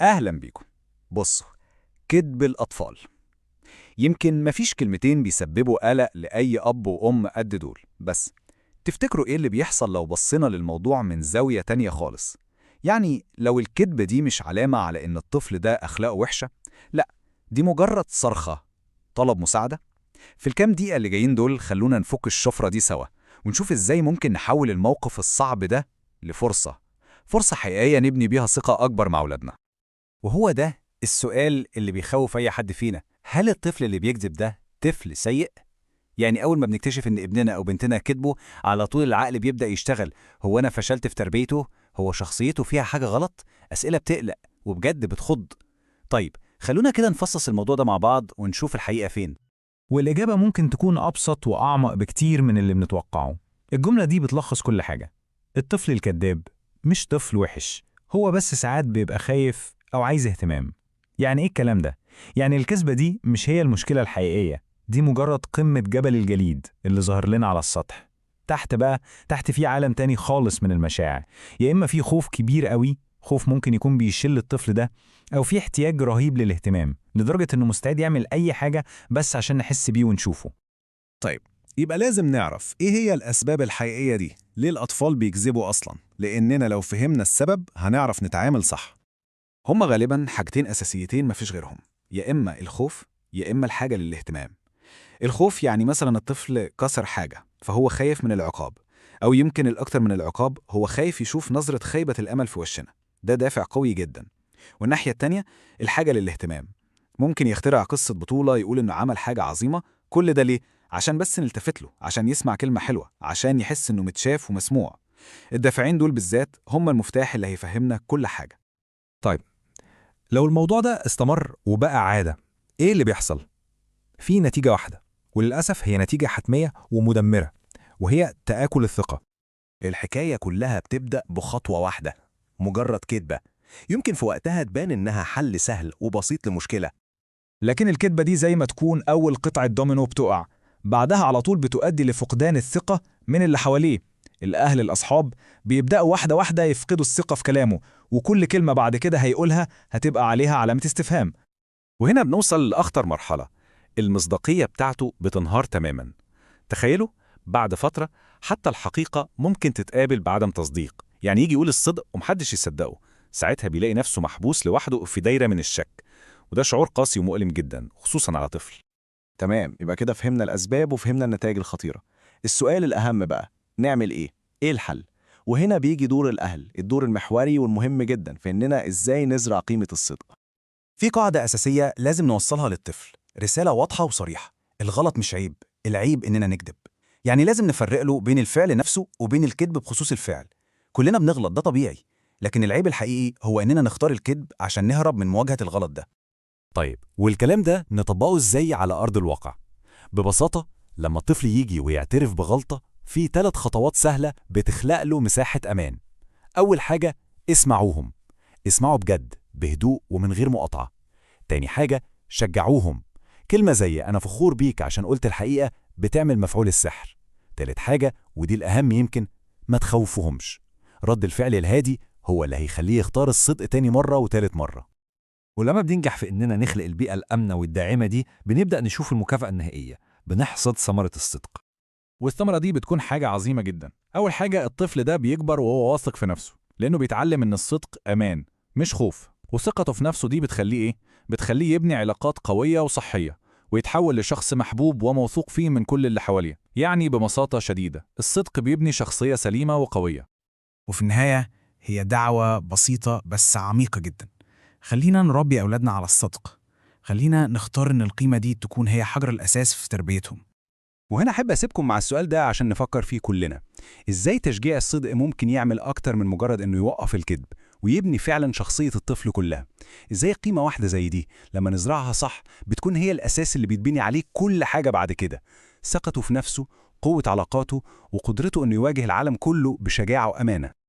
أهلا بيكم. بصوا، كذب الأطفال يمكن مفيش كلمتين بيسببوا قلق لأي أب وأم قد دول. بس تفتكروا إيه اللي بيحصل لو بصينا للموضوع من زاوية تانية خالص؟ يعني لو الكذبة دي مش علامة على إن الطفل ده أخلاقه وحشة، لا، دي مجرد صرخة طلب مساعدة. في الكام دقيقة اللي جايين دول خلونا نفك الشفرة دي سوا، ونشوف إزاي ممكن نحول الموقف الصعب ده لفرصة، فرصة حقيقية نبني بيها ثقة أكبر مع أولادنا. وهو ده السؤال اللي بيخوف أي حد فينا: هل الطفل اللي بيكذب ده طفل سيء؟ يعني أول ما بنكتشف إن ابننا أو بنتنا كذبوا، على طول العقل بيبدأ يشتغل: هو أنا فشلت في تربيته؟ هو شخصيته فيها حاجة غلط؟ أسئلة بتقلق وبجد بتخض. طيب خلونا كده نفصص الموضوع ده مع بعض ونشوف الحقيقة فين. والإجابة ممكن تكون أبسط وأعمق بكتير من اللي بنتوقعه. الجملة دي بتلخص كل حاجة. الطفل الكذاب مش طفل وحش، هو بس ساعات بيبقى خايف أو عايز اهتمام. يعني إيه الكلام ده؟ يعني الكذبة دي مش هي المشكلة الحقيقية، دي مجرد قمة جبل الجليد اللي ظهر لنا على السطح. تحت بقى، تحت في عالم تاني خالص من المشاعر. يا إما في خوف كبير قوي، خوف ممكن يكون بيشل الطفل ده، أو في احتياج رهيب للاهتمام لدرجة إنه مستعد يعمل أي حاجة بس عشان نحس بيه ونشوفه. طيب، يبقى لازم نعرف إيه هي الأسباب الحقيقية دي؟ ليه الأطفال بيكذبوا أصلاً؟ لأننا لو فهمنا السبب هنعرف نتعامل صح. هما غالبا حاجتين أساسيتين مفيش غيرهم، يا إما الخوف يا إما الحاجة للاهتمام. الخوف يعني مثلا الطفل كسر حاجة فهو خايف من العقاب، أو يمكن الأكتر من العقاب هو خايف يشوف نظرة خيبة الأمل في وشنا، ده دافع قوي جدا. والناحية التانية الحاجة للاهتمام، ممكن يخترع قصة بطولة يقول إنه عمل حاجة عظيمة، كل ده ليه؟ عشان بس نلتفت له، عشان يسمع كلمة حلوة، عشان يحس إنه متشاف ومسموع. الدافعين دول بالذات هم المفتاح اللي هيفهمنا كل حاجة. طيب لو الموضوع ده استمر وبقى عادة، إيه اللي بيحصل؟ في نتيجة واحدة، وللأسف هي نتيجة حتمية ومدمرة، وهي تآكل الثقة. الحكاية كلها بتبدأ بخطوة واحدة، مجرد كذبة يمكن في وقتها تبان إنها حل سهل وبسيط لمشكلة. لكن الكذبة دي زي ما تكون أول قطعة دومينو بتقع، بعدها على طول بتؤدي لفقدان الثقة من اللي حواليه. الأهل، الأصحاب بيبدأوا واحدة واحدة يفقدوا الثقة في كلامه، وكل كلمة بعد كده هيقولها هتبقى عليها علامة استفهام. وهنا بنوصل لأخطر مرحلة، المصداقية بتاعته بتنهار تماما. تخيلوا بعد فترة حتى الحقيقة ممكن تتقابل بعدم تصديق، يعني يجي يقول الصدق ومحدش يصدقه، ساعتها بيلاقي نفسه محبوس لوحده في دايرة من الشك، وده شعور قاسي ومؤلم جدا خصوصا على طفل. تمام، يبقى كده فهمنا الأسباب وفهمنا النتائج الخطيرة. السؤال الأهم بقى، نعمل إيه؟ إيه الحل؟ وهنا بيجي دور الأهل، الدور المحوري والمهم جدا في إننا إزاي نزرع قيمة الصدق. في قاعدة أساسية لازم نوصلها للطفل، رسالة واضحة وصريحة: الغلط مش عيب، العيب إننا نكذب. يعني لازم نفرق له بين الفعل نفسه وبين الكذب بخصوص الفعل. كلنا بنغلط، ده طبيعي، لكن العيب الحقيقي هو إننا نختار الكذب عشان نهرب من مواجهة الغلط ده. طيب والكلام ده نطبقه إزاي على أرض الواقع؟ ببساطة لما الطفل يجي ويعترف بغلطة، في 3 خطوات سهلة بتخلق له مساحة أمان. أول حاجة، اسمعوهم، اسمعوا بجد بهدوء ومن غير مقاطعة. تاني حاجة، شجعوهم، كلمة زي أنا فخور بيك عشان قلت الحقيقة بتعمل مفعول السحر. تالت حاجة، ودي الأهم يمكن، ما تخوفهمش، رد الفعل الهادي هو اللي هيخليه يختار الصدق تاني مرة وتالت مرة. ولما بننجح في إننا نخلق البيئة الآمنة والداعمة دي، بنبدأ نشوف المكافأة النهائية، بنحصد ثمرة الصدق. والثمرة دي بتكون حاجة عظيمة جدا. أول حاجة، الطفل ده بيكبر وهو واثق في نفسه، لأنه بيتعلم إن الصدق أمان مش خوف، وثقته في نفسه دي بتخليه إيه؟ بتخليه يبني علاقات قوية وصحية، ويتحول لشخص محبوب وموثوق فيه من كل اللي حواليه. يعني ببساطة شديدة، الصدق بيبني شخصية سليمة وقوية. وفي النهاية هي دعوة بسيطة بس عميقة جدا: خلينا نربي أولادنا على الصدق، خلينا نختار إن القيمة دي تكون هي حجر الأساس في تربيتهم. وهنا أحب أسيبكم مع السؤال ده عشان نفكر فيه كلنا: إزاي تشجيع الصدق ممكن يعمل أكتر من مجرد إنه يوقف الكذب ويبني فعلا شخصية الطفل كلها؟ إزاي قيمة واحدة زي دي لما نزرعها صح بتكون هي الأساس اللي بيتبني عليه كل حاجة بعد كده؟ ثقته في نفسه، قوة علاقاته، وقدرته إنه يواجه العالم كله بشجاعة وأمانة.